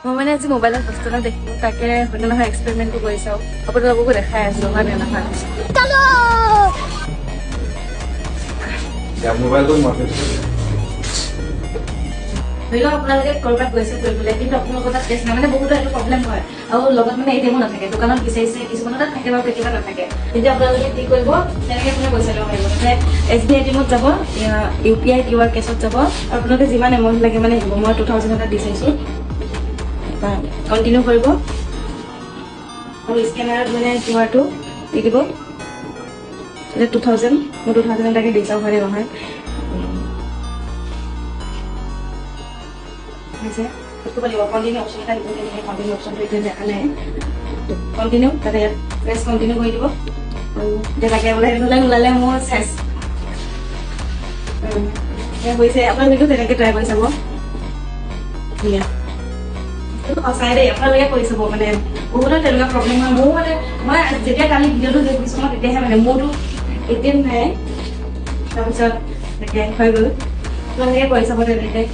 মই মানে আজি মোবাইলত বস্তু এটা দেখিলোঁ, তাকে হয়নে নহয় এক্সপেৰিমেণ্টটো কৰি চাওঁ, আপোনালোককো দেখাই আছোঁ, হয় নে নহয়? মোবাইলটো ধৰি লওক আপোনালোকে ক'ৰবাত গৈছে ফুৰিবলৈ, কিন্তু আপোনালোকৰ তাত কেছ নাই, মানে বহুতৰ এইটো প্ৰব্লেম হয়, আৰু লগত মানে এ টি এমো নাথাকে, দোকানত বিচাৰিছে, কিছুমানৰ তাত থাকে বাৰু, কেতিয়াবা নাথাকে। তেতিয়া আপোনালোকে কি কৰিব? তেনেকৈ আপুনি পইচা ল'ব পাৰিব। তাতে এছ বি আই টিমত যাব, ইউ পি আই কিউ আৰ কেছত যাব, আৰু আপোনালোকে যিমান এমাউণ্ট লাগে মানে দিব। মই 2000 এটা দি চাইছোঁ। কণ্টিনিউ কৰিব আৰু স্কেনাৰত মানে কিউ আৰটো দি দিব। এতিয়া 2000, মই 2000 এটাকে দি চাওঁ হয়নে নহয়। হৈছে, কৰিব লাগিব। কণ্টিনিউ অপশ্যন এটা দিব, তেনেকৈ কণ্টিনিউ অপশ্যনটো এতিয়া দেখা নাই। কণ্টিনিউ, তাতে ইয়াত প্ৰেছ কণ্টিনিউ কৰি দিব। আৰু এতিয়া তাকে বোলে নোলালে, নোলালে মোৰ চেচ হৈছে। আপোনালোকেও তেনেকৈ ট্ৰাই কৰি চাব, ধুনীয়া। সঁচাই দেই, আপোনালোকে কৰি চাব। মানে বহুতৰ তেনেকুৱা প্ৰব্লেম হয়। মোৰো মানে মই যেতিয়া কালি ভিডিঅ'টো দেখিছোঁ, মই তেতিয়াহে মানে মোৰতো এ টি এম নাই, তাৰপিছত তাকে হৈ গ'ল। আপোনালোকে কৰি চাব তেনেকৈ।